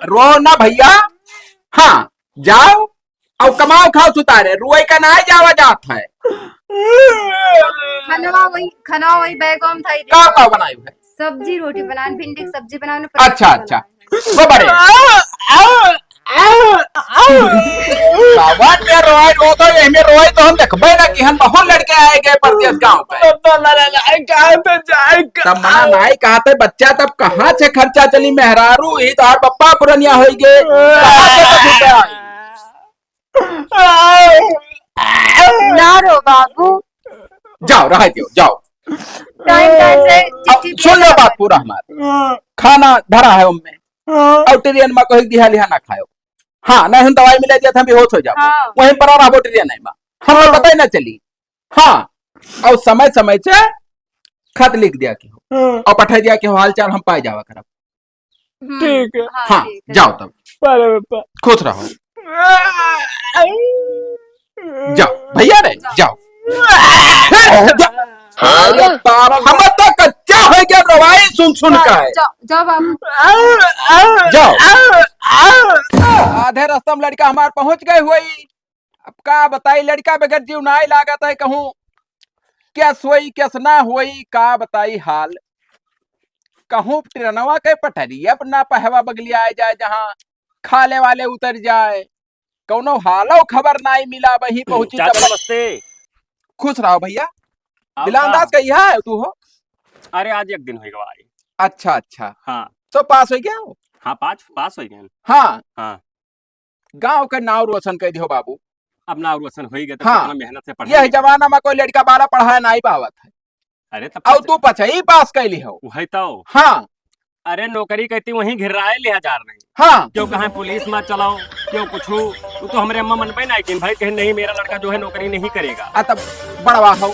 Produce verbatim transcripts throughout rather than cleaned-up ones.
रो ना भइया। हाँ, जाओ, अउ कमाओ खाओ सुतारे, रुआई का नाहीं जावा जात है। खनवा वही, खनवा वही बैगवा में था ही। का, का बनायु है? सब्जी रोटी बनान, भिंडी की सब्जी बनान, अच्छा, अच्छा। वो बड़े। सावन में रोए, रो तो यही में रोए तो हम देखबे ना कि हम बहुत लड़के आए गए परदेस गाँव पे। बप्पा मना नाहीं, कहा थे बच्चा, तब कहाँ से खर्चा चली? मेहरारू ही तो हर बप्पा पुरनिया होई गए, कहाँ से तो छूटा? ना रो बाबू। जाओ, रहा दियो, जाओ। टाइम टाइम से अब चिट्ठी सुन लो भेजा बात करो। पूरा हमार। हाँ। खाना धरा है उनमें। हाँ। अउ ट्रेन में कोई दिहा लिहा ना खायो। हाँ, नहीं हम दवाई मिला दिया था, हम बेहोश हो जाओ। हाँ। वहीं पर रहबो ट्रेन में। हम लोग पता ही ना चली। हाँ, अउ समय समय से खत लिख दिया कि हो। हाँ। अउ पठा दिया कि हो, हाल चाल हम पाए जावा करब। हम्म, ठीक है। हाँ, हाँ, ठीक है। जाओ तब। पाले बापा। खुश रहो। जाओ, भइया रे, जाओ। अरे बाप, हम तो कच्चा होइ गया रवाई सुन सुन के। जाओ, जाओ बाबू। जाओ। आधे रस्ता में लड़का हमार पहुँच गए हुई। अब का बताई, लड़का बगैर जीव नाई लागत है, कहूँ केस होई, केस ना होई, का बताई हाल। कहूँ ट्रेनवा के पटरिया पर ना पहवा बगलिया आए जाए, जहाँ खाले वाले उतर जाए, कौनो हालो खबर नाई मिला, वहीं पहुँची चाचा तब। नमस्ते। खुश रहो भइया। आओ बिलान का? दास कहिया है तू हो? अरे आज एक दिन होइ गवा आई। अच्छा, अच्छा। हाँ। तो पास होइ गया हो? हाँ, पास, पास होइ गए। हाँ। हाँ। गाँव के नाव रोशन कर दियो बाबू। अब नाव रोशन होइ गए तो हाँ। कितना मेहनत से पढ़ा यह लिखा। जमाना में कोई लड़का बाला पढ़ाया नाई पावत है। अरे तब अउ पास तू पचई पास कैली हो। वही तो। हाँ। अरे नौकरी कहती वहीं घिर्राए लिहा जार नहीं। हाँ। क्यों कहाँ पुलिस में चलाओ, क्यों कुछ हो, वो तो हमरे अम्मा मनबे ना कि भाई कहीं नहीं मेरा लड़का जो है नौकरी नहीं करेगा। आ तब बड़वा हो,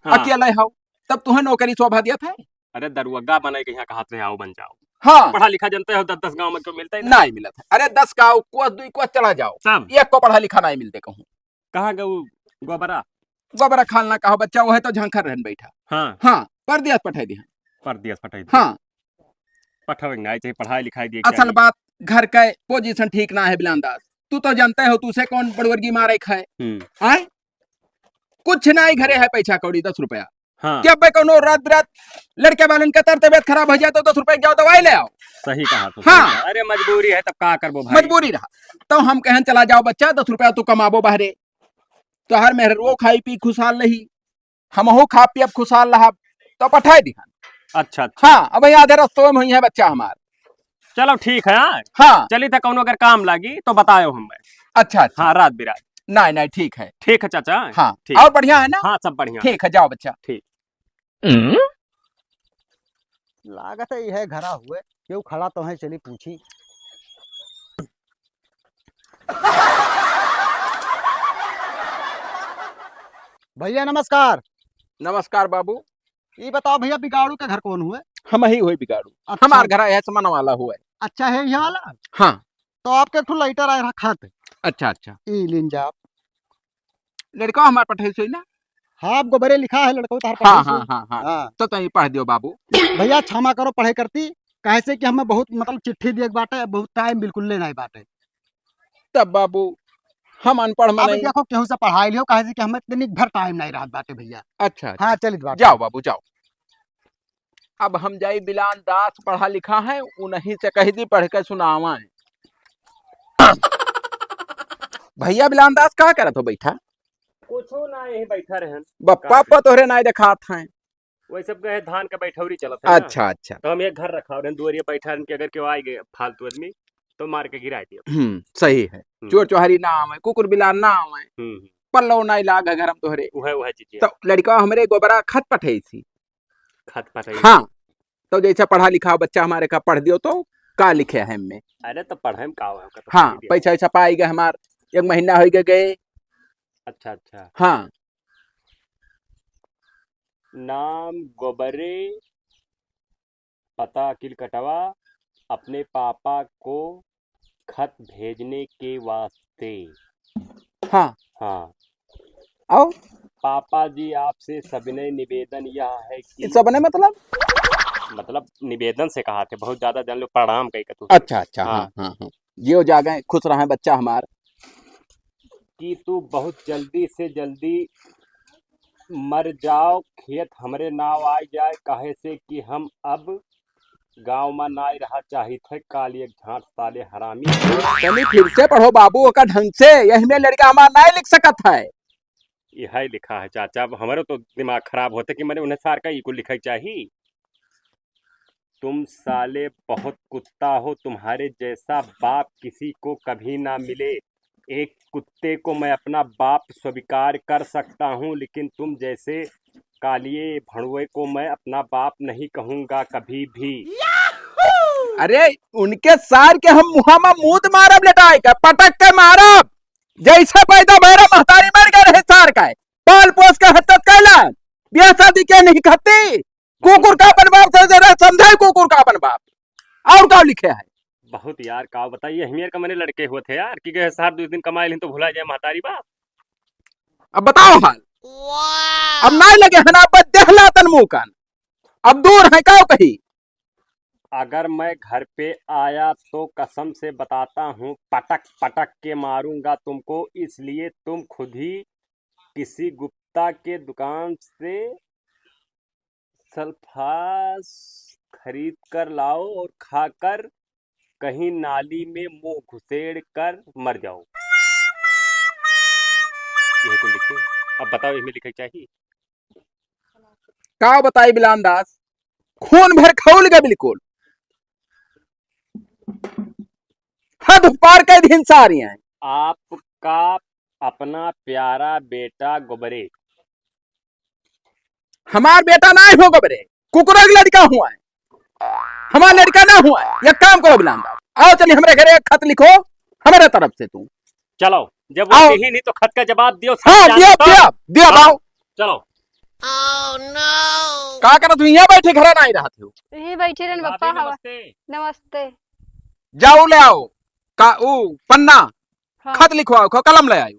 हाँ। अकेले हो, तब तुहे नौकरी शोभा दिया था। अरे दरुअगा बने के यहाँ कहा थे आओ बन जाओ। हाँ। पढ़ा लिखा जनते हो, दस दस गाँव में क्यों मिलता है ना? नहीं मिलत है। अरे दस गाँव, कोस दुई कोस चला जाओ, तब? एक को पढ़ा लिखा नहीं मिलते कहूँ। कहाँ गऊ गोबरा? गोबरा खाल ना कहो बच्चा, वह तो झंखर रहन बैठा। हाँ। हाँ, परदेस पठाई दिहन। परदेस पठाई दिहन। हाँ। पठावे के नाई चाहिए, पढ़ाई लिखाई दिए के असल चाहिए। बात, घर का पोजीशन ठीक ना है बिलान दास। तू तो जानते हो, तू से कौन बड़वर्गी मारे खाए। हम्म। आए? कुछ नाई घरे है पैसा कौड़ी, दस रुपया। हाँ। कि अबे कौनो रात बिरात लड़के वालन के तर तबियत खराब हो जाए तो दस रुपया के जाओ दवाई ले आओ। सही कहा तो, हाँ। सही कहा। अरे मजबूरी है तब का करबो भाई? मजबूरी रहा। तो हम कहन चला जाओ बच्चा, दस रुपया तू कमाबो बाहरे। तोहार मेहररुओ खाई पी खुशहाल रही, हमहू खा पी अब खुशहाल रहब, तो पठाई दिहन। अच्छा, अच्छा। हाँ, अब यहाँ आधे रस्तों में हुई है बच्चा हमार। चलो ठीक है, हाँ। हाँ। चली तो कौनो अगर काम लागी तो बतायो हमें। अच्छा, अच्छा। हाँ, रात बिरात। नहीं, नहीं, ठीक है। ठीक है चाचा। हाँ, ठीक। और बढ़िया है ना? हाँ, सब बढ़िया। ठीक है, जाओ बच्चा। ठीक। हम्म? लागत है यह घरा हुए, क्यों खड़ा तो है, चली पूछी। भैया नमस्कार। नमस्कार बाबू। ये बताओ भैया, बिगाड़ू के घर कौन हुए? हम ही हुए बिगाड़ू। अच्छा। हमार घर है समन वाला हुए। अच्छा है ये वाला? हाँ। तो आपके एक ठो लेटर आए रहा खत। अच्छा, अच्छा। ई लीन जा आप। लड़का हमार पठाई सोई ना? हाँ, आप गोबरे लिखा है लड़का, तार हाँ, पठाई हाँ, सोई। हाँ, हाँ। हाँ। तो तई पढ़ दियो बाबू। भैया क्षमा करो पढ़े करती, काहे से कि हमें बहुत मतलब चिट्ठी दिए के बाटे, बहुत टाइम बिल्कुल लेना ही बाटे। तब बाबू हम अनपढ़ अब मनई। देखो केहू से पढ़ाई लियो, काहे से कि हमें इतनी भर टाइम नहीं रहत बाटे भैया। अच्छा, हाँ, अच्छा। चलित बाटे। जाओ बाबू, जाओ। अब हम जाई बिलान दास पढ़ा लिखा है, उन्हीं से कह दी पढ़ के सुनावा है। भैया बिलान दास का करत हो बैठा? कुछो ना, यही बैठा रहन। बप्पा का पा तोहरे नाय देखात हैं। वही सब गए धान का बैठौरी चलत है ना। अच्छा, अच्छा। तो हम एक घर रखा रहन, दुआरिया बैठा रहन कि अगर केहू आए गए फालतू आदमी तो मार के गिरा दियो। हम्म, सही है। हम्म। चोर चोहारी ना आवे, कुकुर बिलान ना आवे, हम्म, हम्म। पल्लो नाई लाग है घर में तोहरे। उहे, उहे चीज है। तो लड़का हमरे गोबरा खत पठई थी। खत पठई। हाँ, तो जैसे पढ़ा लिखा बच्चा हमारे का पढ़ दियो तो का लिखे है हमें? अरे तो पढ़े में का होगा, तो हाँ, पढ़ दिया। पैसा वैसा पाई गए हमार, एक महीना हो गए गए। अच्छा, अच्छा। हाँ। नाम गोबरे, पता अकिल कटवा, अपने पापा को खत भेजने के वास्ते। हाँ। हाँ। आओ। पापा जी, आपसे सविनय निवेदन यह है कि सबने मतलब? मतलब निवेदन से कहा थे, बहुत ज्यादा जान लो, प्रणाम कही का तू। अच्छा, अच्छा, हाँ। हाँ, हाँ, हाँ। जियो जागे, खुश रहे बच्चा हमार। कि तू बहुत जल्दी से जल्दी मर जाओ, खेत हमरे नाव आइ जाए, काहे से कि हम अब गाँव मा नाई रहा चाहित है, काली एक झांट साले हरामी। तनी फिर से पढ़ो बाबू, ओका ढंग से, यही में लड़का हमार नाई लिख सकत है। यही लिखा है चाचा, अब हमरो तो दिमाग खराब होते कि मने उन्हें सार का ई कुल लिखा चाही। तुम साले बहुत कुत्ता हो, तुम्हारे जैसा बाप किसी को कभी ना मिले। एक कुत्ते को मैं अपना बाप स्वीकार कर सकता हूँ, लेकिन तुम जैसे कालिए भड़ुए को मैं अपना बाप नहीं कहूँगा कभी भी। अरे, उनके सार के हम मुहा मा मूत मारब, लेटाए के पटक के मारब, जैसे पैदा भैरा महतारी मर गए रहे सार का, पाल पोस के हत्तत कैला, ब्याह शादी के नहीं खत्ती। कुकुर का अपन बाप से जरा समझाए, कुकुर का अपन बाप। और का लिखे है? बहुत यार, का बताइए, हमियर का मने लड़के हुए थे यार, कि गए साहब दो दिन कमाए लें तो भुला जाए महतारी बाप। अब बताओ हाल। अब नाई लगे है ना, अब देहला तन मुंह कान। अब दूर है, का कही? अगर मैं घर पे आया तो कसम से बताता हूँ, पटक पटक के मारूंगा तुमको, इसलिए तुम खुद ही किसी गुप्ता के दुकान से सल्फास खरीद कर लाओ और खाकर कहीं नाली में मुंह घुसेड़ कर मर जाओ। यह कुल लिखे। अब बताओ, इसमें लिखे चाहिए? का बताई बिलान दास, खून भर खौल गए बिल्कुल, हद पार कर दिन सारी हैं। आपका अपना प्यारा बेटा गोबरे। हमार बेटा ना हो गोबरे, कुकुर के लड़का हुआ है, हमार लड़का ना हुआ है। एक काम करो बिलान दास, आओ चलिए हमरे घरे एक खत लिखो हमरे तरफ से तू। चलो, जब वो आओ। कही नहीं तो खत का जवाब दियो, सब हाँ, जानता दिया, हूँ। दिया, दिया, हाँ, आओ। चलो। का करत हुई यहाँ बैठे, घर नहीं रहत हो? यहीं बैठे रहन भाभी, बप्पा, हवा। नमस्ते। नमस्ते। जाओ ले आओ, का, ऊ, पन्ना, हाँ। खत लिखवाओ, क-, कलम ले आयो।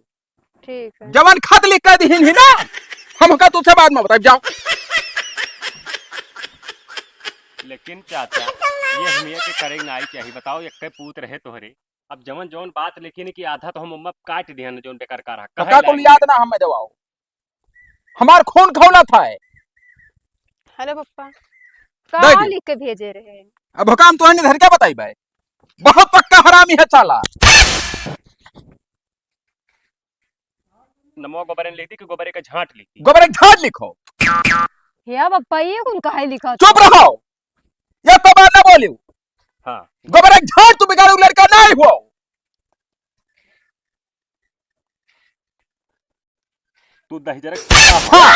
ठीक है। जवन खत लिख के दिहिन ही ना, हमका तुझसे बाद में बताइब, जाओ। लेकिन चाचा, ये हमिया के करे नाई चाहिए, बताओ, एक पूत रहे तोहरे, अब जवन जवन बात लिखी नहीं कि आधा तो हम उम्मा काट दिहन, जवन बेकार का रहा। तो कहे का कुल लागी? याद ना हमें देवाओ, हमार खून खौलत है। हेलो पप्पा, दे का दी। लिख के भेजे रहे? अब काम तो है नहीं, धर के बताई भाई, बहुत पक्का हरामी है साला। नमो गोबरे लिख दी कि गोबरे का झांट लिख दी? गोबरे का झांट लिखो। हे पप्पा, ये कुल काहे लिखा? चुप रहो, ये तो बात ना बोलियो। हाँ। गोबरे का झांट, तू बिगाड़ू लड़का नहीं हो। तू दहिजरा हाँ।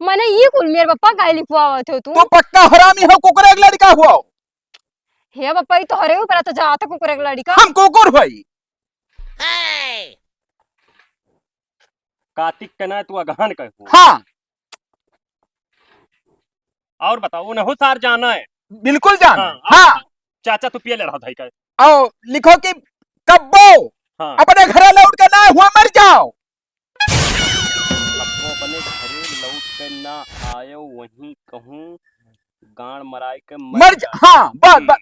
मने ये कुल मेरे पप्पा काहे लिखवावत हो तू? तू पक्का हरामी हो, कुकुर एक लड़का हुआ। हे पप्पा, ये तोहरे ऊपर तो जात कुकुर एक लड़का। हम कुकुर होई। कातिक के ना तू अगहन के हो। हाँ। और बताओ, उन्हें सार जाना है? बिल्कुल जाना हाँ, है। हाँ। चाचा तू पिए ले रहा था का? आओ लिखो कि कब्बो हाँ। अपने घरे लौट के ना हुआ मर जाओ। कब्बो अपने घरे लौट के ना आयो, वहीं कहूँ गांड मराए के मर मर जा। जा। हाँ, बस, हम्म। बस।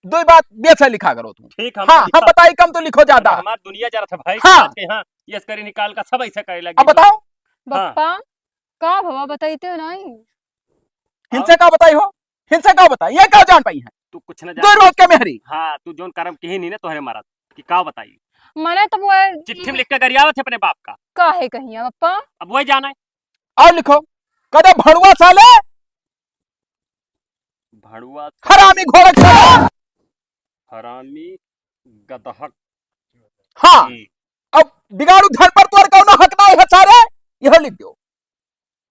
दो बात बेचा लिखा करो तुम। ठीक, हम हाँ, लिखा। हम बताई कम तो लिखो ज्यादा। हमार दुनिया जरा था भाई, हाँ। के यहाँ ये स्करी निकाल का सब ऐसा करे लगे। अब बताओ। हाँ। बप्पा, का भवा बताइते हो नहीं? हिनसे का बताई हो? हिनसे का बताई? ये का जान पाई है? तू कुछ न दो जान। रोज के मेहरी। हाँ, तू जोन करम किही नहीं ना तोहरे मरद कि का बताई? मने तो वो चिट्ठी में लिख के गरियावत है अपने बाप का। काहे कहिया बप्पा? अब वही जाना है। और लिखो, कदे भड़ुआ साले। भड़ुआ हरामी घोड़क साले। हरामी गदहक। हाँ। हम्म। अब बिगाड़ू धन पर तोर कौनो हक ना है सारे, यह लिख दो।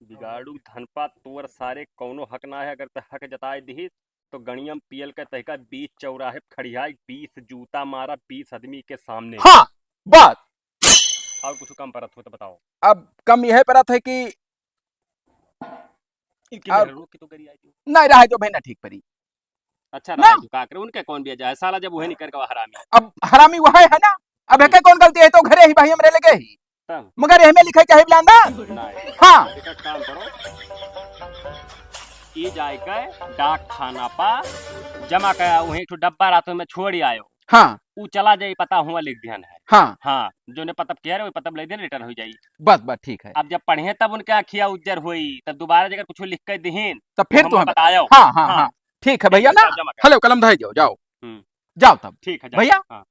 बिगाड़ू धन पर तोर सारे कौनो हक ना है, अगर ते हक जताए दिही तो गणियम पियल के तहका बीच चौराहे खड़ियाई, बीस जूता मारा, बीस आदमी के सामने। हाँ, बस। और कुछ कम परत हो तो बताओ। अब कम यह परत है कि इनकी और मेहरारू की तो करी आई थी। नहीं रहा जो भाई ना ठीक परी। अच्छा ना। रहा जो का करे, उनके कौन बिया जाए साला, जब वही निकर गवा हरामी। अब हरामी वह है ना, अब हम्म। एके कौन गलती है, तो घरे ही भाई हमरे लगे ही। तब? मगर एहमे लिखे चाहे बिलांदा। नहीं। हाँ। एक काम करो, ई जाए के डाक खाना पा जमा कर, वहीं एक ठो डब्बा रातों में छोड़ आयो। हाँ। उ चला जाई, पता हुआ लिख दिहन है। हाँ। हाँ, जोने पता किया रहे, वही पता ले दे, रिटर्न हो जाई। बस, बस, ठीक है। अब जब पढ़े तब उनके आँखिया उज्जर होई, तब दोबारा जगह कुछ लिख के दिहिन, तो फिर तो तू हमें बतायो। हाँ, हाँ, हाँ, हाँ। ठीक है भैया ना। जाओ, जमा कर। हेलो, कलम धाई जाओ, जाओ। हम्म। जाओ तब। ठीक है, जाओ। भैया। हाँ।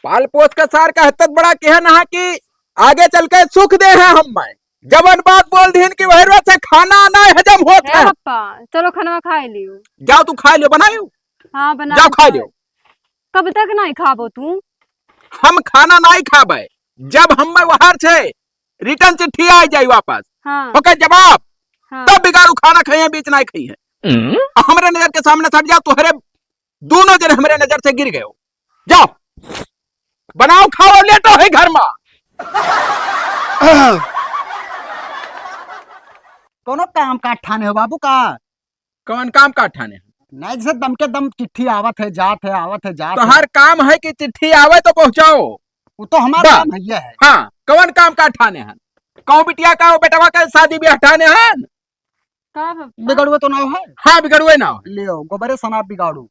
पाल पोस के सार का हत्तत बड़ा किहे ना कि आगे चल के सुख देहे हम्मे। जवन बात बोल दिहिन कि वही रोज से खाना ना हजम होत है। पप्पा, चलो खाना खाए लियो। जाओ तू खाए लियो, बनायो। हाँ, बना जाओ, खाए लियो। कब तक नहीं खाबो तू? हम खाना नहीं खाबे, जब हम्मे वहार से रिटर्न चिट्ठी आ जाई वापस। हाँ। ओके जवाब। हाँ। तब बिगाड़ू खाना खाइए, बीच नहीं खाइए। हम्म। हमरे नजर के सामने से हट जाओ, तुहरे दोनों जने हमरे नजर से गिर गए हो। जाओ, बनाओ, खाओ, लेटो है घर में। कौनो काम काज ठाने हो बाबू का? कौन काम काज ठाने? नहीं, जैसे दम के दम चिट्ठी आवत है, जात है, आवत है, जात है। तोहार काम है कि चिट्ठी आवे तो पहुँचाओ। वो तो हमारा बा। काम है, ये है। हाँ, कौन काम काज ठाने हैं? कहूँ बिटिया का, बेटवा का शादी ब्याह ठाने हैं? का ब-, बिगड़ुए तो ना है? हाँ, बिगड़ुए ना है। लियो, गोबरे सनाप बिगाड़ू। तो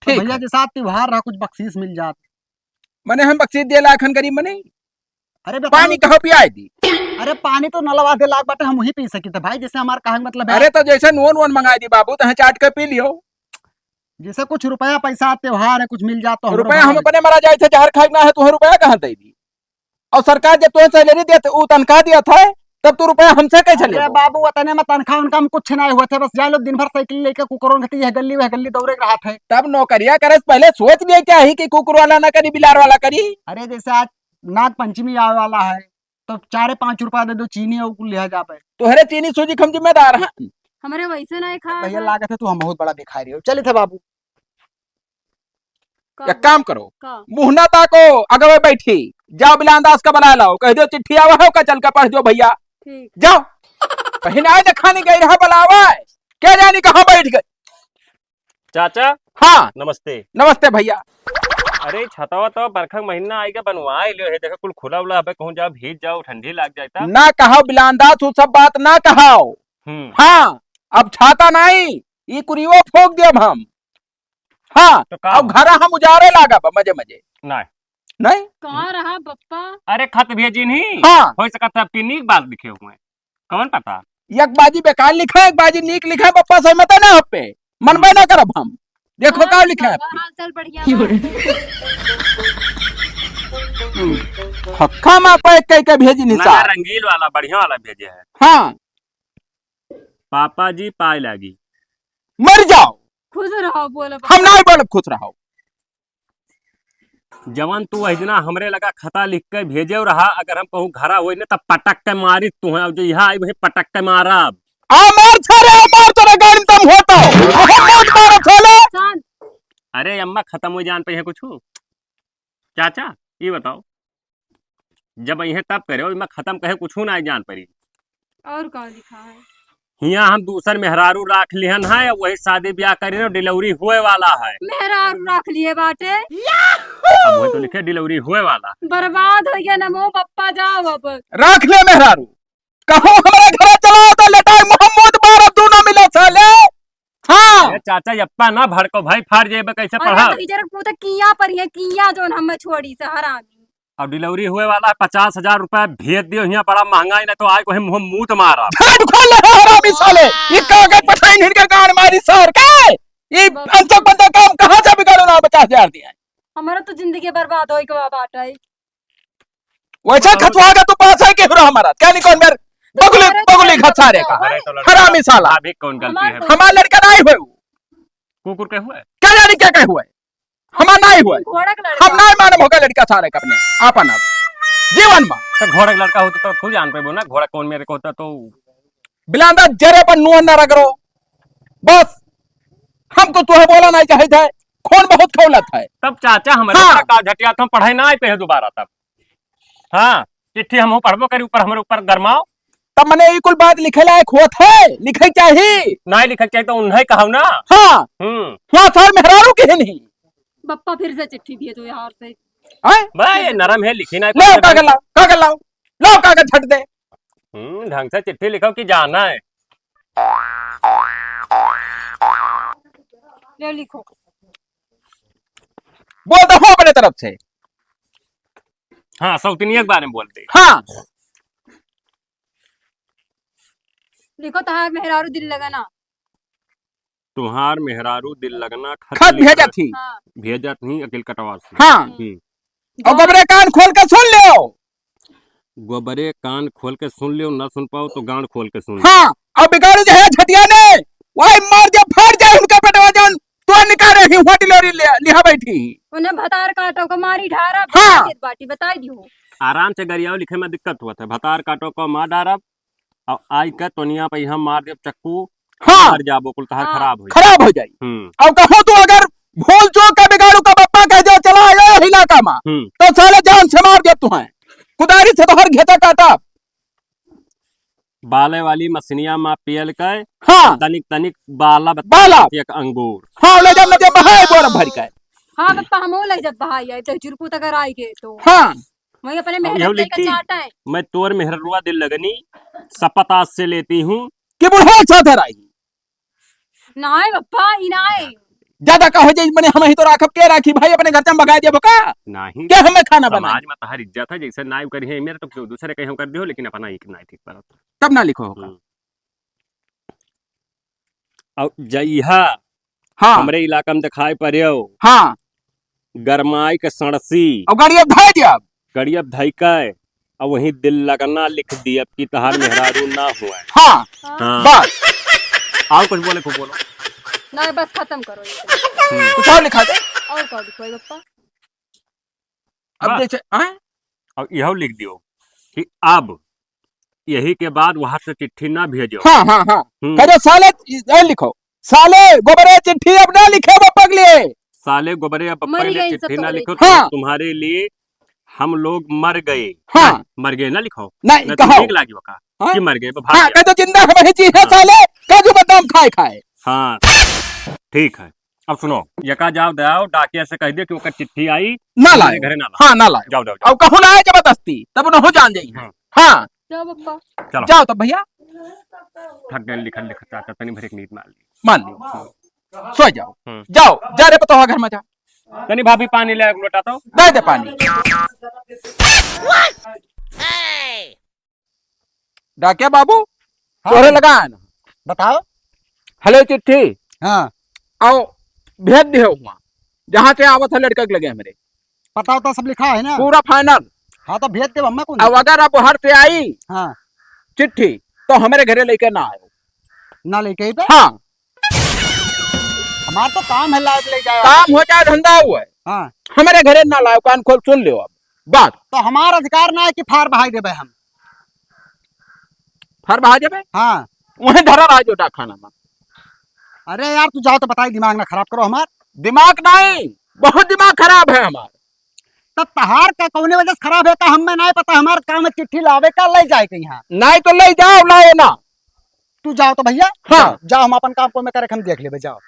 ठीक भैया है। जैसा त्योहार रहा, कुछ बख्शीश मिल जात। मने हम बख्शीश दे लाखन गरीब मने? अरे बताओ। पानी कहो पियाए दी। अरे पानी तो नलवा दे लाख बाटे, हम वही पी सकी थे भाई, जैसे हमार कहे के मतलब है। अरे तो जैसे नोन वोन मंगाए दी बाबू, तो चाट के पी लियो। जैसे कुछ रुपया पैसा त्योहार है, कुछ मिल जात तो हमरो रुपया हम भला अपने मरा जाए थे, जहर खाए ना है, तुहे रुपया कहाँ दे दी? और सरकार जब तुहे सैलरी देत, उ तनख्वाह दिया था, तब तू रुपया हमसे कैसे अरे लेबो? बाबू, वतने में तनख्वाह उनका हम कुछ नहीं हुआ थे, बस जाए लोग दिन भर साइकिल लेके कुकुरों के यह गली वह गली दौड़े के रहा थे। तब नौकरिया करे से पहले सोच लिए चाहिए कि कुकुर वाला ना करी, बिलार वाला करी। अरे जैसे आज नाग पंचमी आवे वाला है, तो चारे पाँच रुपया दे दो, चीनी और कुल लिया जाबे। तोहरे चीनी सूजी के हम जिम्मेदार हैं। हमरे वैसे नहीं खा भैया, है। लागत है तू हम बहुत बड़ा भिखारी हो। चलित है बाबू। का एक काम करो, का? मुँह ना ताको, अगवे बैठी, जाओ बिलान दास का बुला लाओ, कह दो चिट्ठी आवा है, ओका चल के पढ़ दो भैया। ठीक। जाओ। कहीं ना देखानी गई रहा बुलावा, क्या जानी कहाँ बैठ गई। चाचा। हाँ। नमस्ते। नमस्ते भैया। अरे छतवा तो बरखा के महीना आइगा, बनवाए लियो है, देखो कुल खुला उला हबे, कहूँ जाओ भीज जाओ, ठंडी लाग जाए ता। ना कहाओ बिलान दास, उ सब बात ना कहाओ। हम्म। हाँ, अब छाता नहीं, ई कुरियो फोंक देब हम। हाँ, तो का अब हो? घरा हम उजारे लागब मजे मजे। नहीं। नहीं? कहाँ रहा बप्पा? अरे खत भेजिन ही। हाँ। हो सकत है आपकी नीक बात लिखे हुए। कौन पता? एक बाजी बेकार लिखा है, एक बाजी नीक लिखा है, बप्पा सहमत है ना आप पे। मनबे ना करब हम। देखो हाँ, का लिखा है। हाल चाल बढ़िया बा। हक्का मा पैक कई के भेजिन ही ना, साहब। रंगील वाला, बढ़िया वाला भेजे है। हाँ। पापा जी पाए लागी। मर जाओ। खुश रहो, बोलो हम पापा। नहीं बोलब खुश रहो। जवन तू वही दिना हमरे लगा खता लिख के भेजे रहा, अगर हम कहूँ घरा होई ना तब पटक के मारी तू है, जो यहाँ आई वही पटक के मारब। आ मार सारे, आ मार तोरे गाड़ी में दम होता हो। बहुत मारो साले। शांत। अरे अम्मा खत्म हो जान पे है कुछ? चाचा, ये बताओ, जब इहे तब करे, ओइमा खत्म कहे कुछ ना जान पड़ी। और का लिखा है? हियाँ हम दूसर मेहरारू राख लिहन है, वही शादी ब्याह करी ना, delivery हुए वाला है। मेहरारू राख लिए बाटे। अब वही तो लिखे delivery हुए वाला। बर्बाद हो गया ना, मुँह पप्पा जाओ अब। राख ले मेहरारू। कहूँ हमरे घरे चला तो लेटाई मुहम्मद मारब दोनों मिले साले। हाँ। अरे चाचा, यप्पा ना भड़को भाई, फाड़ जेबे कैसे अरे पढ़ा? तो इधर को तो किया पर ये किया जोन हमें छोड़ी से हरामी। अब delivery हुए वाला है, पचास हजार रुपया भेज दियो, हियाँ बड़ा महंगाई ना तो आए को हम मुँह मूत मारा। झाट खोल ले हरामी साले, ये कागज पठाइन हिनके गांड मारी शहर के, ये बाप रे। अंचल पंचल काम कहाँ से बिगाड़ो ना पचास हजार दिया है। हमारा तो जिंदगी बर्बाद होई के बाटे। वैसे बताओ। खचुआ का तू पास है के हुरा हमारा? क्या नहीं कौन मेर? बगुली, तुम्हारे बगुली तो खत सारे का। हमारे तो लड़का हरामी साला। अभी कौन गलती हमारे है? तो हमारा लड़का नहीं हुए। कुकुर के हुए? क्या जाने क्या कहे हुए? हमारा नहीं हुए। घोड़ा का लड़का। हम नहीं मालूम होगा लड़का सारे का अपने। आपन अब। जीवन में। तो घोड़ा का लड़का होता तो खुद जान पे बोलना, घोड़ा कौन मेरे को होता तो। बिलांदा जरे पर नुआ ना रगड़ो। बस। हमको तुहे बोला नहीं चाहिए था। खून बहुत खौलत है। तब चाचा हमारे हाँ। का झटिया तो पढ़ाई ना आए पे है दोबारा तब। हाँ, चिट्ठी हम पढ़बो करी, ऊपर हमरे ऊपर गरमाओ। तब मने ई कुल बात लिखे लायक होत है, लिखे चाही। नहीं लिखे चाही तो उन्हें कहो ना। हाँ। हम्म। वहाँ सर मेहरारू के है नहीं। बप्पा फिर से चिट्ठी भेजो यार से। हैं? भाई, ये नरम है, लिखी ना ले कुछ कागज नहीं। लाओ, कागज लाओ। लाओ कागज झट दे। हम्म, ढंग से चिट्ठी लिखो कि जाना है। ले लिखो। बोल दे हो अपने तरफ से। हाँ, सौतनिया के बारे में बोलते। हाँ। लिखो, तोहार मेहरारू दिल लगना। तुहार मेहरारू दिल लगना खत खत लिखा। भेजत ही। हाँ। भेजत ही अकिल कटवा से। हाँ। हम्म। और गोबरे कान खोल के सुन लियो। गोबरे कान खोल के सुन लियो, ना सुन पाओ तो गांड खोल के सुन लियो। हाँ, और बिगाड़ू जो है छतिया ने, वही मार दे, फाड़ जाए उनका पेटवा जौन, तो निकाले ही हुआ डिलीवरी ले, लिहा बैठी। उन्हें भतार काटो को मारी ढारा, हाँ। बाटी बताई दियो। आराम से गरियाओ, लिखे में दिक्कत हुआ था, भतार काटो को मार डारब, अब आई के तोनिया पे हम मार देब चक्कू, हाँ। मर जाबो, कुल तहार हाँ। खराब हो जाई। खराब हो जाई। हम्म। अब कहो तू अगर भूल चूक के बिगाड़ू का बप्पा कह दे, "चला आयो यह इलाका में," हम्म। तो साले जान से मार देब तुहें। कुदारी से तोहर घेता काटब। बाले वाली मछनिया में पियल के, हाँ। तनिक तनिक बाला बता बाला। एक अंगूर। हाँ, ले जा, ले जा, बहाए बोर भर के। हाँ, बप्पा, हमहू ले जब बहाई आई, तो जुरकू तक आई गए तो। हाँ। वही अपने अब मेहनत यहू लेके लिखती, चाहता है। मैं तोर मेहररुआ दिल लगनी, शपथ आज से लेती हूँ। कि बुढ़वा साथ रही। नाय बप्पा, ई नाय। ज्यादा का हो जाई, मने हम ही तो राखब, के राखी भाई, अपने घर से हम भगा देबो का? नहीं। के हमें खाना बनाई? समाज में तहार इज्जत है, जैसे नाय करी है मेरे तो क्यों दूसरे कहीं हम कर दियो, लेकिन अपना एक नाय ठीक परत। तब ना लिखो होगा। हम्म। और जइहा हाँ। हमरे इलाका में दिखाई पड़ियो। हाँ। गरमाई के सड़सी। और गाड़ी अब धाई दिया। गाड़ी अब धाई का है। और वहीं दिल लगना लिख दिया कि तहार मेहरारू ना हुआ है। हाँ। हाँ। बस। और कुछ बोले, खूब बोलो। ना, बस खत्म करो ये। हम्म। कुछ और लिखा दे। और का लिखवाई बप्पा? अब वाह। जैसे, हाँ? अब यह लिख दियो कि अब यही के बाद वहां से चिट्ठी ना भेजो। हाँ, हाँ, हाँ। हम्म। कहो साले, ये लिखो, "साले गोबरे चिट्ठी अब ना लिखे वो पगले।" साले गोबरे अब पप्पा मरी के लिए गई सब चिट्ठी ना तोहरे। लिखो, हाँ। तुम्हारे लिए हम लोग मर गए। हाँ। ना, मर गए ना लिखो। नहीं, नहीं, कहो। तुम ठीक लागी बका हाँ? कि मर गए, भाग हाँ, गया। कह दो जिंदा हम ही जी है हाँ। साले, काजू बादाम खाए खाए। हाँ, ठीक है। अब सुनो, यका जाओ दयाओ, डाकिया से कह दियो कि ओकर चिट्ठी आई, ना हमारे लाओ। घरे ना लाओ। हाँ, ना लाओ। जाओ, जाओ, जाओ। अब कहूँ ना आए जबरदस्ती, तब उन्हों जान जाई। हाँ। हाँ। जाओ बप्पा। चलो। जाओ तब भैया। थक गए लिखत लिखत चाचा, तनी भर एक नींद मार ली। मान ली। सो जाओ। हम्म। जाओ, जा रे पतोहा घर में जा। तनी भाभी पानी ले एक लोटा तो। दे दे पानी। डाकिया बाबू, हाँ तोहरे भाई। लगा है ना? बताओ। हेलो चिट्ठी। हाँ। आओ, भेज दे हुआ, जहाँ से आवत है लड़का के लगे हमरे। पता उता सब लिखा है ना? पूरा final। हाँ, तो भेज दे, हमें कौन अब दिक्कत? अगर अब बाहर से आई हाँ। चिट्ठी, तो हमरे घरे लेके ना आयो। ना लेके आई तो? हाँ। हमार तो काम है, लाज ले जाए। काम हो चाहे धंधा हुआ है। हाँ। हमरे घरे ना लाओ, कान खोल सुन लियो अब। बस। तो हमार अधिकार ना है कि फार बहाई देबे हम। फार बहाई देबे? हाँ। वहीं धरा रहा जो डाकखाना में। अरे यार, तू जाओ तो बताई, दिमाग ना खराब करो हमार। दिमाग नहीं, बहुत दिमाग खराब है हमार। तब तहार का कौने वजह से खराब है, का हमें नहीं पता, हमार काम है चिट्ठी लावे का, ले जाए के यहाँ। नहीं तो ले जाओ, लाओ ना। तू जाओ तो भैया, हाँ। जाओ, जाओ, हम अपन काम को में करे, हम देख लेबे, जाओ।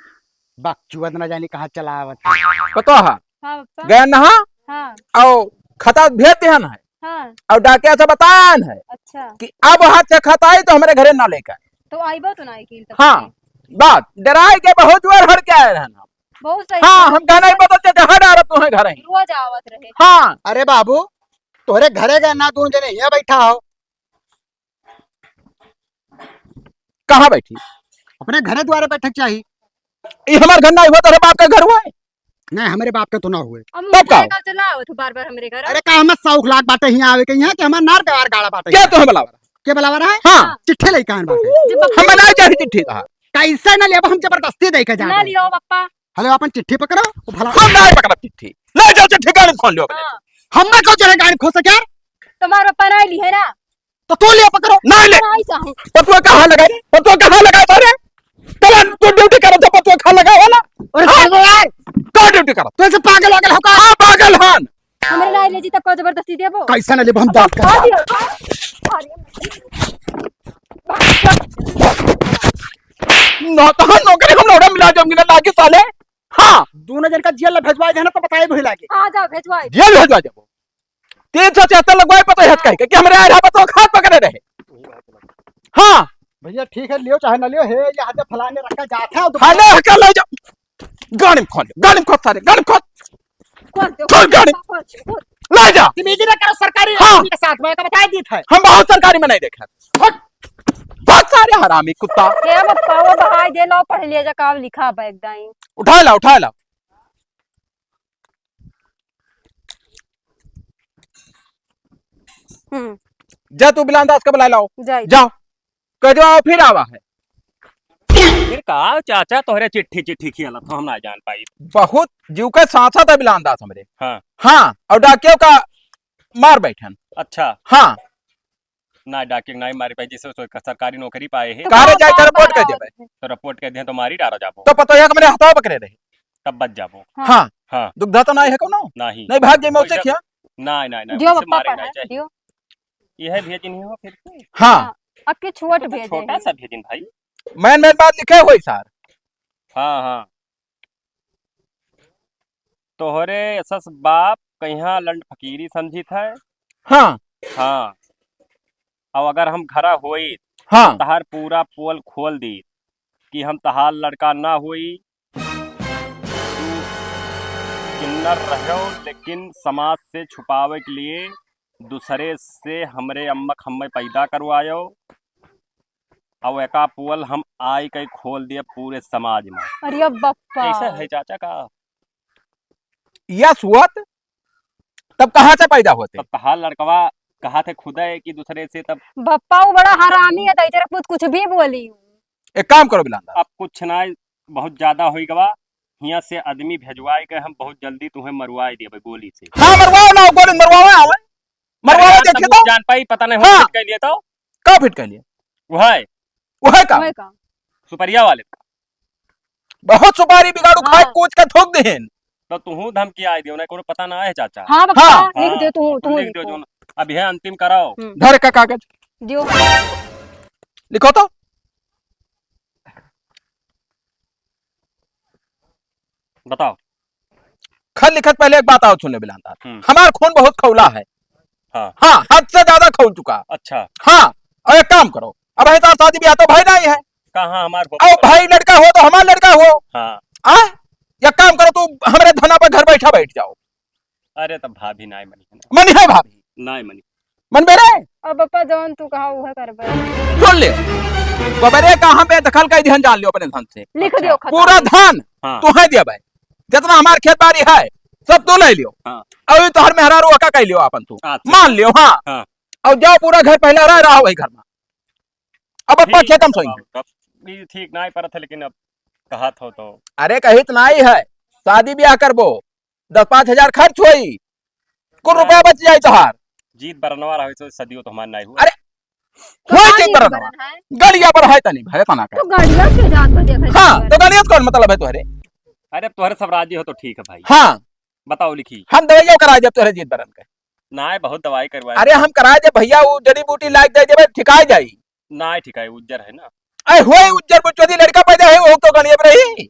बकचुअद ना जाने कहाँ चला आवत है। पता है? हाँ, पप्पा। गया ना? हाँ। और खता भेज दिहन है। हाँ। और डाकिया से बतान है अच्छा। कि अब हाथ से खत आई तो हमरे घरे ना लेकर। तो आइबो तो ना आई कि तब हाँ, तक। बात डराए के बहुत जोर हड़ के आए रहन हम। बहुत सही हाँ, बात। हम कहना ही बदल देते, हट आ रहा तुम्हें घर ही। रोज आवत रहे। हाँ। अरे बाबू, तोहरे घरे गए ना, दोनों जने यहाँ बैठा हो। कहाँ बैठी? अपने घरे द्वारे बैठक चाही। ई हमार घर ना हुआ, तोहरे बाप का घर हुआ है? नहीं, हमरे बाप का तो ना हुए। अब तब का? मुझे का चला आवत हो बार-बार हमरे घर? अरे का हमें शौक लाग बाटे हियाँ आवे के हियाँ कि हमार नार गवार गाड़ा बाटे क्या हियाँ? तुम्हें बुलावा रहा? के बुलावा रहा है? हाँ। चिट्ठी लेके आन बाटे। जब हम ना चाही चिट्ठी कहा। कैसे ना लेबो, हम जबरदस्ती दे के जा ना रहे हैं। लियो पप्पा। हेलो, अपन चिट्ठी पकड़ो, वो भला हम ना पकड़ब चिट्ठी। ले जाओ चिट्ठी, गाड़ी खोल लो अपने। हाँ। हम ना कहो चले गाड़ी खोल सके यार। तुम्हारा पप्पा ना ली है ना? तो तू ले पकड़ो। नहीं ले। नहीं चाहूँ। पतुआ कहाँ लगा रे? पतुआ कहाँ लगा रे? चला, तू ड्यूटी करो तो पतुआ कहाँ लगा वाला? अरे हाँ? पागल यार। कहाँ ड्यूटी करो? तू ऐसे पागल वागल हो का? हाँ, पागल हन। हमरे ना ले जी तब का जबरदस्ती देबो? कैसे ना लेबो हम बात कर। हाँ, दियो। ना तो हम नौकरी हम नौकरी मिला जाऊंगी ना लागे साले। हाँ। दोनों जन का जेल भेजवा देना तो बताए भी लागे। हाँ, जाओ भेजवाए। जेल भेजवा देबो। तीन सौ छिहत्तर लगवाए पता है कह के कि हमरे आए रहा तो हाथ पकड़े रहे। हाँ। भैया ठीक है, लियो चाहे ना लियो, हे, ये हाथे फलाने रखा जाता है, तो थाने हका ले जाओ। गाड़ी में खोल, गाड़ी में खोल सारे, गाड़ी में खोल। खोल दो, खोल गाड़ी। खोल, खोल। ले जा। बदतमीजी ना करो सरकारी हाँ। आदमी के साथ में, तो बताई दीत है। हम बहुत सरकारी में नहीं देखे। भाग। भाग सारे हरामी कुत्ता। के बप्पा, वो बहाई दे लो, पढ़ लिया जा, का लिखा बा एकदम। उठा ला, उठा ला। हम्म। जा तू बिलान दास के बुला लाओ। जाई। जा। कह दो आओ फिर आवा है। फिर का चाचा तोहरे चिट्ठी चिट्ठी खियालत हो, हम ना जान पाई। बहुत जीव के साँसत है बिलान दास हमरे। हाँ। हाँ, और डाकियों का मार बैठन। अच्छा। हाँ। ना डाकियों ना ही मारे पाई, जैसे उसको सरकारी नौकरी पाए है। तो कहाँ रे जाए, तो रिपोर्ट कर देबे। तो रिपोर्ट कर दे तो मारी डारा जाबो। तो पता है कि मेरे हथवा पकड़े रहे। तब बच जाबो। हाँ। हाँ। हाँ। दुख धता ना है कोनो? नहीं। नहीं भाग जाए मौत से वैसे क्या? नहीं, नहीं, नहीं, दियो वैसे बप्पा मारे पढ़ा, नहीं चाहिए। दियो। यह भेजनी हो फिर से? हाँ। हाँ, अब के छोट तो भेजे छोटा हैं। सा भेजिन भाई। मैन मैन बात लिखे होई सर। हाँ, हाँ। तोहरे असस बाप कहिया लंड फकीरी समझित है। हाँ। हाँ। अब अगर हम घरा होई, हाँ। तहार पूरा पोल खोल दी कि हम तहार लड़का ना होई। तू किन्नर रहो, लेकिन समाज से छुपावे के लिए दूसरे से हमरे अम्मक हमें पैदा करवायो। अब एका पोल हम आई के खोल दिए पूरे समाज में। अरे बप्पा। कैसे है चाचा का? यस हुआ त तब कहाँ से पैदा होते? तब कहा लड़कवा कहा थे खुदा है कि दूसरे से तब बप्पा वो बड़ा हरामी है, तो तेरा पूत कुछ भी बोली। एक काम करो बिलांदा। अब कुछ ना, बहुत ज्यादा होई गवा। हियां से आदमी भेजवाए के हम बहुत जल्दी तुम्हें मरवाए देबे गोली से। हाँ, मरवाओ ना, गोली मरवाओ, आवे। मरवाओ, अरे यार, देखिए तब तो। जान पाई, पता नहीं हाँ। हो फिट कर लिए तो। का फिट कर लिए? वो है। वो है का? वो है का? सुपरिया वाले का। बहुत सुपारी बिगाड़ू खाए, हाँ। कूच के थूक देहेन। तो तुहू धमकी आए दियो ना, कोनो पता ना है चाचा। हाँ, बक्का, हाँ। लिख दे तू, तू लिख लिख दो दे। जो ना। अब यह अंतिम कराओ। हम्म। धर का कागज। दियो। लिखो तो। बताओ। खत लिखत पहले एक बात और सुन ले बिलांदार। हम्म। हमार खून बहुत खौला है। हाँ। हाँ, हद से ज्यादा खौल चुका। अच्छा। हाँ, और एक काम करो, अब है तो शादी ब्याह तो भाई नहीं है। कहाँ हमार हो? अब भाई लड़का हो तो हमार लड़का हो। हाँ। आ? एक काम करो, तू हमरे धना पर घर बैठा बैठ जाओ। अरे तब भाभी नाय मनी है ना। मनी है भाभी? नाय मनी। मन बेरे? अब पापा जौन तू कहा उहे करबे। सुन ले, बबरे का हम बेदखल कर दिहन, जान लियो अपने धन से। लिख दियो खतम। पूरा धन हाँ। तू है दिया भाई, जितना हमार खेत बाड़ी है सब तू ले लियो। हाँ। अभी तोहर मेहरारू ओका कह लियो अपन तू। अच्छा। मान लियो, हाँ। हाँ। और जाओ पूरा घर पहले रह रहा वही घर में। अब अपना ठीक खेतम है, सोई। तब ई ठीक नाय परत है, लेकिन अब कहत हो तो। अरे कहित नाई है, शादी ब्याह करबो, दस पाँच हजार खर्च होई, कुल हाँ। रुपया बच जाई तोहार। जीत बरनवा रहे तो सदियों तो हमार नाई हुआ। अरे, तो हुआ का जीत जीत बरनवा? बरन है? गड़िया पर है तनी, भय तना का। तो गड़िया के जात पर देखा हाँ, जात तो गड़िया से कौन मतलब है तोहरे? अरे, अब तोहरे सब राजी हो तो ठीक है भाई। हाँ। बताओ लिखी। हम दवाइयों करा देब तोहरे जीत बरन के। नाय, बहुत दवाई करवाए। अरे, हम करा देब भैया, वो जड़ी बूटी लाग दे देबे, ठिकाई जाई। नाय, ठिकाई, उज्जर है ना। अरे, होए उज्जर बुच्चोदी लड़का पैदा है, वो तो गणिया पर रही।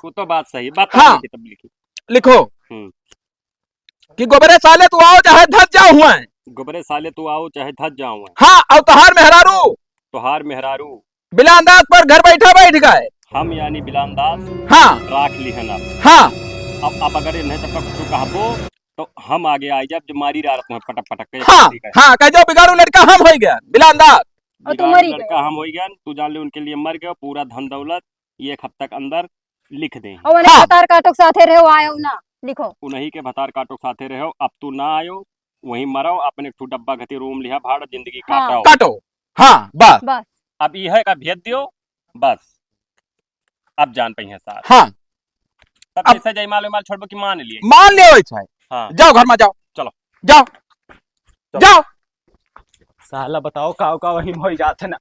वो तो बात सही, बात हाँ। लिखी तब लिखी। लिखो। हम्म। कि गोबरे साले तू आओ चाहे धस जाओ हुए। गोबरे साले तू आओ चाहे धस जाओ हुए। हाँ, और तोहार मेहरारू। तोहार मेहरारू। बिलांदाज पर घर बैठा बैठ गए। हम यानी बिलांदाज हाँ। राख लिहन अब। हाँ। अब, अब अगर इन्हें सबका कुछ कहबो, तो हम आगे आ जाब, जो मारी डारत में पटक पटक के। हाँ, ठीक है। हाँ, कह जाओ बिगाड़ू लड़का हम होई गया, बिलांदाज। और तू बिगाड़ू मरी लड़का गया। हम होई गया, तू जान ले उनके लिए मर गया, पूरा धन दौलत ये एक हफ्ता के अंदर लिख दे। और उन्हें हाँ। भतार काटो के साथे रहो, आयो ना, लिखो। उन्हीं के भतार काटो के साथे रहो, अब तू ना आयो, वहीं मरो, अपने एक ठो डब्बा घती रूम लिहा भाड़ा, जिंदगी हाँ। काटो। काटो, हाँ, बस। बस। अब यह का भेज दियो, बस। अब जान पई है सार। हाँ। तब अब कैसे जयमाल वयमाल छोड़बो कि मान लिए? मान ले वैसे है। हाँ। जाओ घर में जाओ। चलो। जाओ। चलो। जाओ। साला बताओ का, का वही में होई जात है ना।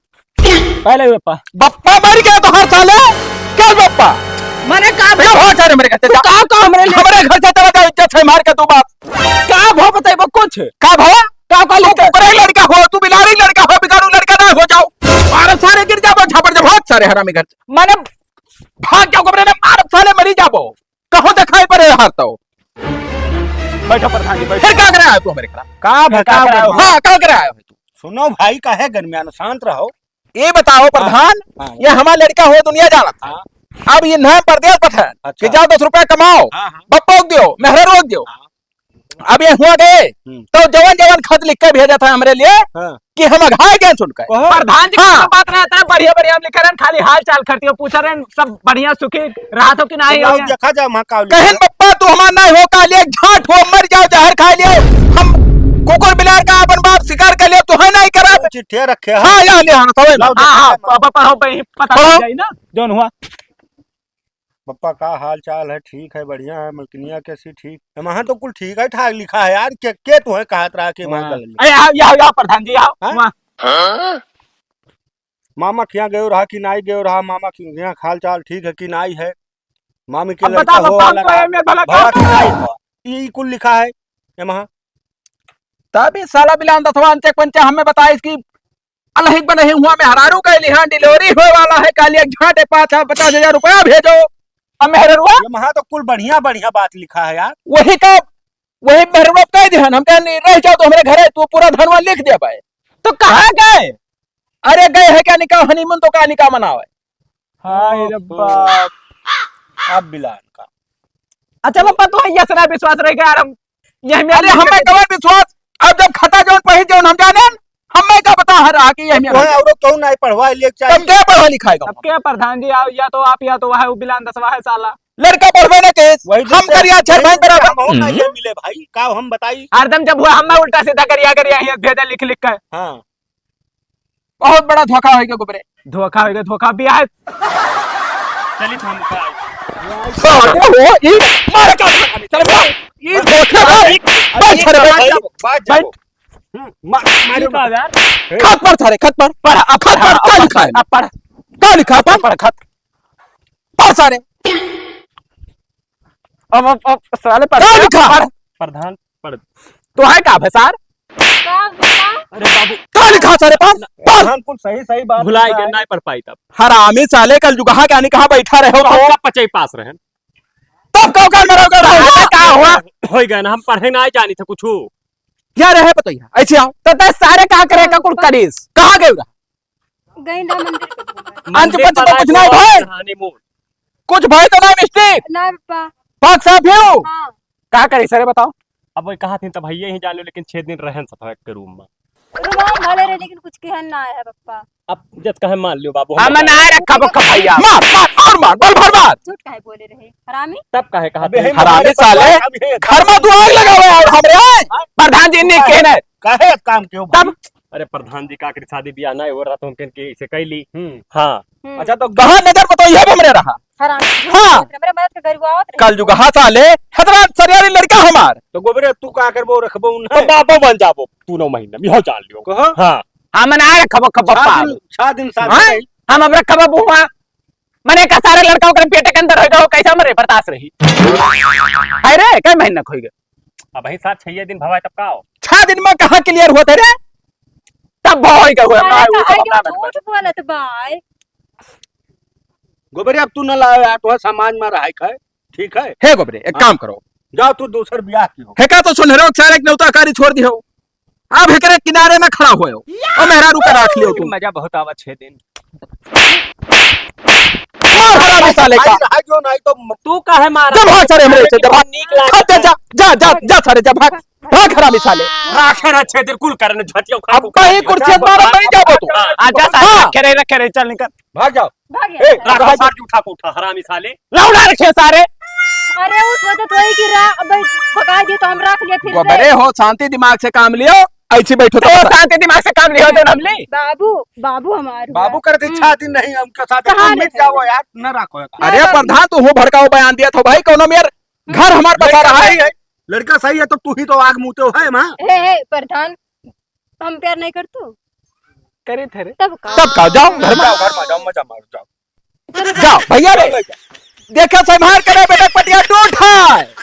पहले बप्पा। बप्पा मर गया तो हर साले। क्या बप्पा? मने का ये भाई? बहुत सारे मेरे घर से तू जा। का, का हमरे लिए? हमारे घर से चला जाओ, इज्जत से मार के तू बाप। का भो बताइबो कुछ? का भो? का, का तू लिखा? कुकुरे लड़का हो, तू बिलारी लड़का हो, बिगाड़ू लड़का ना हो जाओ। मारो सारे गिर जाबो, झापड़ दे, बहुत सारे हरामी घर से। मने भाग जाओ, कमरे में मार, साले मरी जाबो। कहो दिखाई पड़े हाथ तो। बैठो प्रधान जी, बैठो। फिर का करे आयो तू हमारे खिलाफ? का भड़का का करे आयो? हाँ, का करे आयो है तू? सुनो भाई, काहे गरमियान, शांत रहो। ये बताओ प्रधान, हाँ। ये हमारा लड़का हो, दुनिया जानत है। हाँ। अब ये नाम परदेस पठाएन अच्छा। कि जाओ दस रुपया कमाओ, हाँ, हाँ। बप्पा को दियो, मेहरारू को दियो। हाँ। अब ये हुआ गए, हम्म। तो जवन जवन खत लिख के भेजत है हमरे लिए हाँ। कि हम अघाए गए सुन के। ओहो। प्रधान जी हाँ। कौनो बात ना, इतना बढ़िया बढ़िया हम लिखे रहन, खाली हाल चाल खरतियो पूछ रहन, सब बढ़िया सुखी रहत हो कि नाही तो लाओ हो? देखा जाए वहाँ का लिखा कहिन है। बप्पा तू हमार नाही हो, काली एक झाट हो, मर जाओ, जहर खा लियो। हम कुकुर बिलार का अपन बाप शिकार कर लियो, तू है नाही करब। चिट्ठिया रखे हैं। हाँ, या ले आना, सवे में। लाओ हाँ, हाँ, देखा जाए। प-, प-, पढ़ो भाई, पता पढ़ो। लग जाई ना, जौन हुआ। बप्पा का हाल चाल है? ठीक है, बढ़िया है। मलकिनिया कैसी? ठीक है। वहाँ तो कुल ठीक है ठाक लिखा है यार। के, के तुम्हें कहत रहा कि वहाँ हाँ। गलत लिखा? अरे, आओ, आओ, आओ, प्रधान जी, आओ। हाँ? वहाँ। मामा के यहाँ गयो रहा कि नाई गयो रहा? मामा के यहाँ हाल चाल ठीक है कि नाई है? मामी के अब लड़का बता, हो बप्पा, वाला हमको रहा? ये में भला भला का? कि नाई हो? ई, ई कुल लिखा है ये वहाँ। तभी साला बिलान दसवां अंचे पंचे हमें बताइस कि अलहिक बनही हुआ मेहरारू का लिहान delivery होए वाला है, काली एक झांटे पाँच, पचास हजार रुपया भेजो। अब मेहररुआ? ये महा तो कुल बढ़िया बढ़िया बात लिखा है यार। वही का, वही मेहररुआ कह दिहन, हम कहन, "रह जाओ तो हमरे घरे, तू पूरा धनवा लिख दे भाई।" तो कहाँ गए? अरे गए है क्या निकाह, honeymoon तो का निकाह मनावे? हाय रे ओहो। बाप। अब बिलान का। अच्छा बप्पा, तू है ये सना विश्वास रह गया यार, हम ये हमें अरे, हमें कवन विश्वास? अब जब खता जौन पढ़ी जौन हम जानेन, हमें का पता है रहा कि ये हमें तोहे औरो क्यों नहीं पढ़वा लिए तब चाहिए? क्या पढ़ा लिखाएगा? अब क्या प्रधान जी, आओ, या तो आप, या तो वह बिलान दसवा है साला। लड़का पढ़वे ना केस, वही हम जैसे करिया छह वही भाई जैसे बराबर। हम हो ना ये हम्म। मिले भाई, का हम बताई? हरदम जब हुआ हम ना उल्टा सीधा करिया, करिया, यहाँ भेजा लिख लिख कर। हाँ। बहुत बड़ा धोखा होइगा गुबरे। धोखा होइगा, धोखा भी है। चलित हम का। हाँ, वो, ई मार का, चल, मार। ई धोखेबाज। अरे, बैठ, अरे, सारे, बैठ। बाज जाओ, बाज जाओ। बैठ। हम्म, मा-, मारो। ई का यार? खत पढ़ सारे, खत पढ़। पढ़, अब खत पढ़, पढ़, अब का पढ़, लिखा है? अब पढ़। का लिखा है? पढ़, पढ़ खत। पढ़ सारे। अब, अब, अब साले पढ़। का लिखा? पढ़। प्रधान, पढ़। तो है का भैसार? का बेटा? अरे बाबू। का लिखा सारे पर? पर? प्रधान कुल सही, सही बात भुलाई लिखा गए, है। नहीं पढ़ पाई तब। हरामी साले, कल जुगहा के आनी कहाँ बैठा रहे हो तो? हम पचई पास रहे। तब का औकात में रहोगे? अरे का हुआ? होई गए ना, हम पढ़े ना जानी थे कुछ। क्या रहे बताइए, ऐसे आओ। तो दस सारे का करे का कुल करीस? कहाँ गए रहा? गइंदा मंदिर पे घूमे। अंत मंदिर पंच तो बनाए कुछ नहीं घूमे भाई। Honeymoon। कुछ भाई तो नहीं मिस्टी? ना पापा। पाक साफ हो? हाँ। का करी सरे बताओ? अब वही कहा थी तब भैया ही जान लो, लेकिन छह दिन रहन सतवा के रूम में। रूम में भले रहे, लेकिन कुछ कहन ना आया है पापा। अब जस कहे मान लियो बाबू, हम हम ना रखा बक्का भैया। मार, मार, और मार, बल भर मार। झूठ काहे बोले रहे? हरामी? तब काहे कहा अबे थे? हम हरामी हमारे साले, पापा, अबे घर में तू आग लगावे और हमरे आए। प्रधान जी ने कहने। काहे अब काम क्यों भाई? तब अरे प्रधान जी का करी, शादी ब्याह ना हो रहा तो हम कहन के इसे कैली। हम्म। हाँ। हम्म। अच्छा तो कहाँ नजर बताओ, ये भी हमरे रहा। हरामी। हाँ। मेरे मदद के गरुआवत रहे। कल जुगहा साले, हतरा सरियारी लड़का हमार। तो गोबरे तू का करबो, रखबो उन्हें? तो बापो बन जाबो, तू नौ महीना में हो जान लियो। कहो? हाँ। हम ना रखबो, खबो छह पाल। दिन, छह दिन साथ हाँ? रही। हम अब रखबो बुआ। मने का सारे लड़का ओकरे पेट के अंदर होइगा, वो कैसे मरे बर्दाश्त रही? अरे, कई महीना खोइगा? अब ही सात छह दिन भवा है, तब का हो? छह दिन में कहाँ clear होते रे? तब भवा होइगा हुआ, अरे, भाई, वो सब काहे अपना के झूठ बोलत बाय? गोबरे, अब तू न लाओ यार, तोहर समाज में रहा है, ठीक है? हे गोबरे, एक हाँ। काम करो। जाओ तू दूसर ब्याह की हो। हे का तो सुनहरो चारे के नौता कारी छोड़ दी हो। अब हेकरे किनारे में खड़ा होयो। ओ मेहरारू का राख लियो तू। मजा बहुत आवा छह दिन। मार हरामी साले का। भाई, रहा जो नहीं तो म- तू काहे मारा? जब हाँ सारे हमरे से, जब हाँ। नीक लागे। जा, जा, जा, जा, जा सारे, जा भाग। भाग हरामी साले। राखे ना छह दिन कुल करने झटियो खा अब को कहीं खा। कुर्सी मारा, मर जाबो तू। हाँ, आजा सारे, हाँ। रखे रहे, रखे रहे, चल निकल। भाग जाओ। भाग ए, गया। राखो सार जूठा को उठा, हरामी साले। लौड़ा रखे सारे। अरे, उस वजह तो ही कि रा-, अब भगा दिए तो हम रख लिए फिर से। बड़े हो, शांति दिमाग से काम लियो, ऐसे बैठो तो तो बता। शांति दिमाग से काम लियो तो हम ली। बाबू, बाबू हमार हुआ। बाबू करते हम्म। छह दिन नहीं, उनके साथ कहाँ तुम मिट रहे? जाओ यार, न रखो यार। अरे ना, प्रधान, तू हूँ भड़काऊ बयान दिया था भाई, कौनो मेर घर हमार बसा लड़का रहा है। सही है, लड़का सही है, तो तू ही तो आग मुते हो, है माँ? हे, हे, प्रधान, हम प्यार नहीं करतू? करे थे रे। तब का? तब का? जाओ, घर में। जाओ, घर में जाओ, मजा मारो, जाओ। जाओ, भैया रे। देखो, संभाल करे, बेटा, पटिया टूट है।